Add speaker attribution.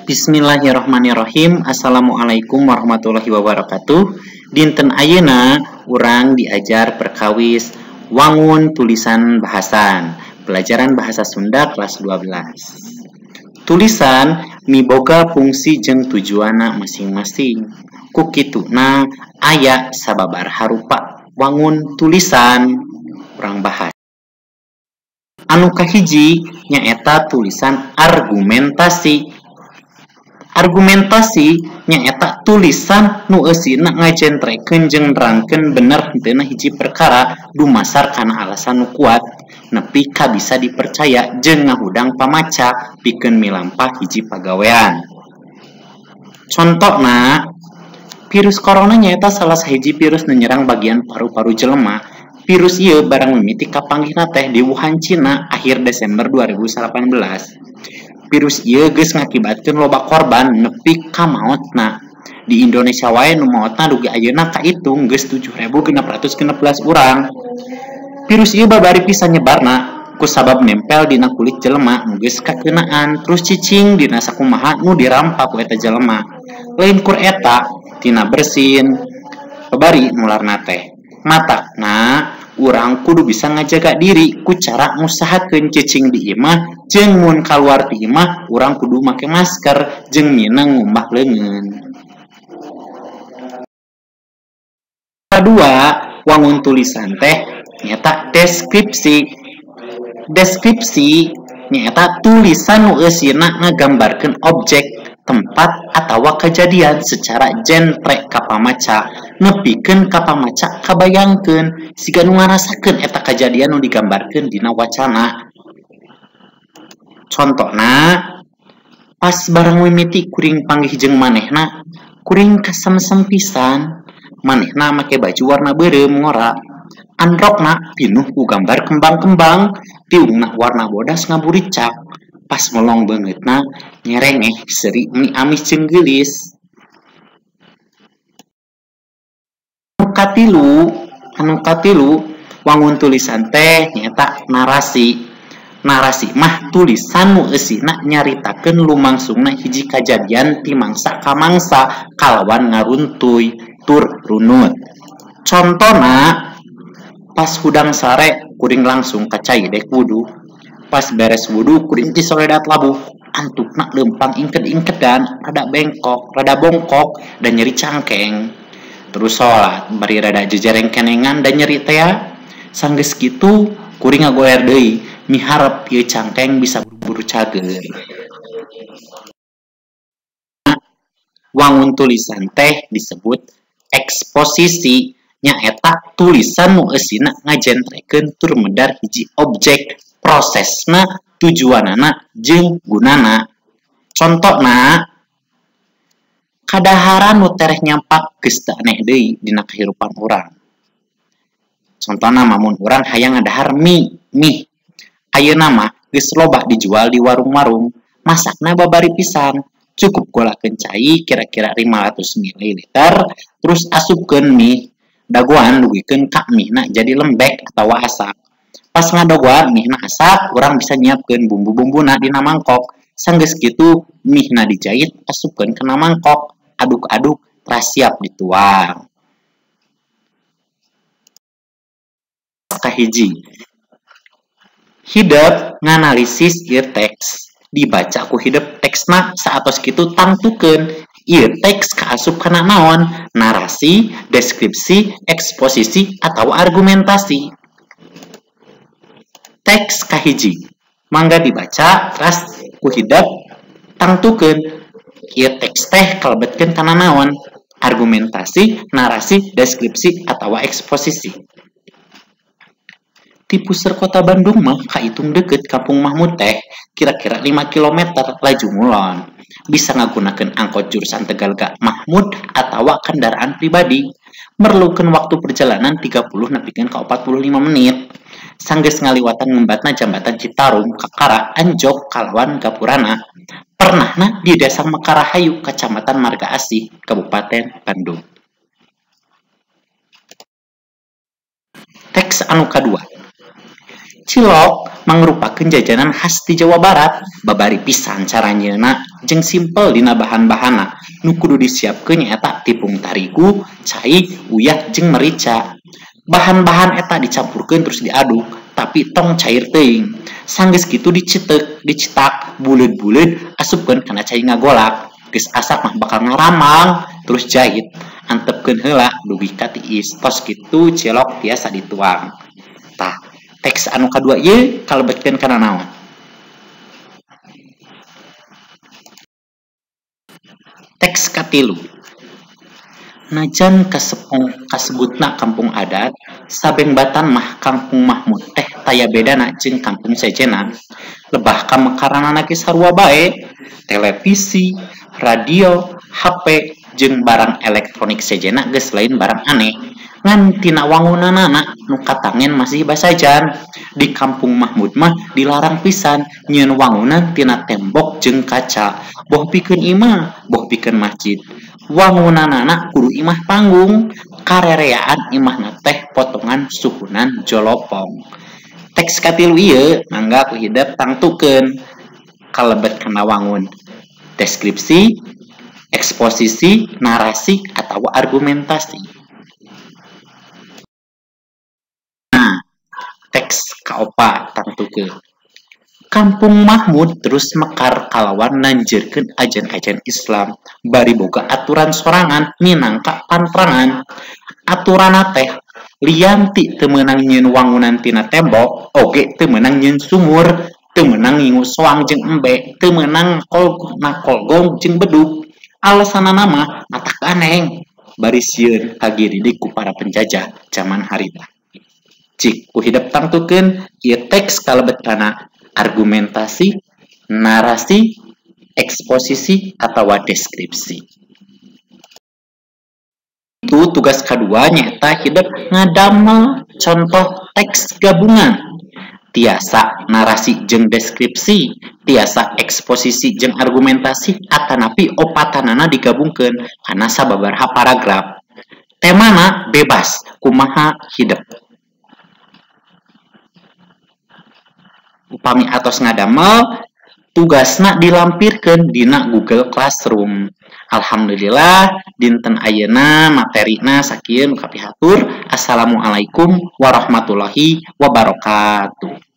Speaker 1: Bismillahirrahmanirrahim. Assalamualaikum warahmatullahi wabarakatuh. Dinten ayeuna urang diajar perkawis wangun tulisan bahasan, pelajaran bahasa Sunda kelas 12. Tulisan miboga fungsi jeung tujuanna masing-masing. Ku kituna aya sababaraha rupa wangun tulisan urang bahas. Anu kahiji nyaeta tulisan argumentasi. Argumentasi nyaeta tulisan nu eusina ngajentrekeun jeung nerangkeun bener henteuna hiji perkara dumasar kana alasan nu kuat nepi ka bisa dipercaya jeung ngahudang pamaca pikeun milampah hiji pagawean. Contona, virus corona nyaeta salah sahiji virus nu nyerang bagian paru-paru jelema. Virus ieu barang mimiti kapanggihna teh di Wuhan, Cina akhir Desember 2018. Virus ieu geus ngakibatkeun loba korban nepi ka maotna. Di Indonesia wae nu maotna dugi ayeuna kaitung geus 7.616 urang. Virus ieu babari pisan nyebarna kusabab nempel dina kulit jelema nu geus kakeunaan terus cicing dina sakumaha nu dirampa ku eta jelema. Lain kur eta tina bersin babari nularna teh. Matakna urang kudu bisa ngajaga diri ku cara ngusahakeun cicing di imah jeung mun kaluar ti imah urang kudu make masker jeung mineng ngumbah leungeun. Kadua, wangun tulisan teh nyaeta deskripsi. Deskripsi nyaeta tulisan nu eusina ngagambarkeun objek, tempat atawa kejadian secara jentre ka pamaca, nepikeun ka pamaca kabayangkeun siga nu ngarasakeun eta kajadian nu digambarkeun dina wacana. Contona, pas barang mimiti kuring panggih jeung manehna, kuring kasemsem pisan. Manehna make baju warna beureum ngora, androkna pinuh ku gambar kembang-kembang, tiungna warna bodas ngaburicak. Pas melong beungeutna nyerengeh seuri meni amis jeung geulis. Anu katilu wangun tulisan teh nyaeta narasi. Narasi mah tulisan nu eusina nyaritakeun lumangsungna hiji kajadian ti mangsa ka mangsa kalawan ngaruntuy tur runut. Contona, pas hudang sare kuring langsung ka cai dek wudu. Pas beres wudu kuring tisoledat labuh, antukna leumpang ingked-ingkedan, rada bengkok, rada bongkok dan nyeri cangkeng. Terus salat bari rada jejereng kenengan dan nyeri tea. Sanggeus kitu kuring ngagoler deui, miharep ieu cangkeng bisa buru-buru cager. Wangun tulisan teh disebut eksposisi, nyaeta tulisan nu eusina ngajentrekeun tur medar hiji objek, prosesna, tujuanana, jeung gunana. Contona, kadaharan nu tereh nyampak geus teu aneh deui dina kahirupan urang. Contona mun urang hayang ngadahar mie, mie. Ayeuna mah geus loba dijual di warung-warung, masakna babari pisan. Cukup golakeun cai kira-kira 500 ml, terus asupkeun mie, dagoan dugikeun ka mie-na jadi lembek atawa asak. Pas ngadogoan mie-na asak, urang bisa nyiapkeun bumbu-bumbuna dina mangkok. Sanggeus kitu mie-na dijait, asupkeun kana mangkok, aduk-aduk, teras siap dituang. Kahiji, hidep nganalisis ieu teks. Dibaca ku hidep teksna saatos kitu tangtukeun ieu teks kaasup kana naon, narasi, deskripsi, eksposisi, atawa argumentasi. Teks kahiji, mangga dibaca teras ku hidep tangtukeun ieu teks teh kalebetkeun kana naon, argumentasi, narasi, deskripsi, atawa eksposisi. Ti puseur kota Bandung mah kaitung deukeut Kampung Mahmud teh kira-kira 5 km laju ngulon. Bisa ngagunakeun angkot jurusan Tegallega Mahmud atawa kendaraan pribadi. Merlukeun waktu perjalanan 30 nepikeun ka 45 menit. Sanggeus ngaliwatan ngembatna jambatan Citarum kakara anjog kalawan gapurana. Pernahna di Desa Mekarahayu, Kacamatan Marga Asih, Kabupaten Bandung. Teks anu kadua. Cilok mangrupakeun jajanan khas ti Jawa Barat. Babari pisan cara nyieunna jeung simpel dina bahan-bahanna. Nu kudu disiapkeun nyaeta tipung tarigu, cai, uyah jeung merica. Bahan-bahan eta dicampurkeun terus diaduk, tapi tong cair teuing. Sanggeus kitu dicetek, dicetak buleud-buleud, asupkeun kana cai ngagolak. Geus asak mah bakal ngaramang, terus jahit. Antepkeun heula dugi ka tiis. Tos kitu cilok tiasa dituang. Tah, teks anu kadua ieu kalebetkeun kana naon? Teks katilu. Najan kasebutna kampung adat, sabengbatan mah Kampung Mahmud teh taya bedana jeung kampung sejenna. Lebah kamekaranana ge sarua bae, televisi, radio, HP, jeung barang elektronik sejenna geus lain barang aneh. Ngan tina wangunanana nu katangen masih basajan. Di Kampung Mahmud mah dilarang pisan nyieun wangunan tina tembok jeung kaca, boh pikeun imah, boh pikeun masjid. Wangunanana kudu imah panggung, karereaan imahna teh potongan suhunan jolopong. Teks katilu ieu mangga ku hidep tangtukeun kalebet kana wangun deskripsi, eksposisi, narasi, atau argumentasi. Nah, teks kaopat tangtukeun. Kampung Mahmud terus mekar kalawan nanjeurkeun ajaran-ajaran Islam bari boga aturan sorangan minangka pantrangan. Aturanna teh lian ti teu meunang nyieun wangunan tina tembok, oge teu meunang nyieun sumur, teu meunang ngingu soang jeung embe, teu meunang nakol gong jeung bedug. Alasanana mah matak ganeng bari sieun kagiridik ku para penjajah jaman harita. Cik ku hidep tangtukeun ieu teks kalebet kana argumentasi, narasi, eksposisi, atau deskripsi. Itu tugas kedua nyaeta hidep ngadamel contoh teks gabungan. Tiasa narasi jeung deskripsi, tiasa eksposisi jeung argumentasi, atanapi opatanana digabungkeun kana sababaraha paragraf. Temana bebas, kumaha hidep. Upami atos ngadamel, tugasna dilampirkeun dina Google Classroom. Alhamdulillah dinten ayeuna materina sakieu nu kapihatur. Assalamualaikum warahmatullahi wabarakatuh.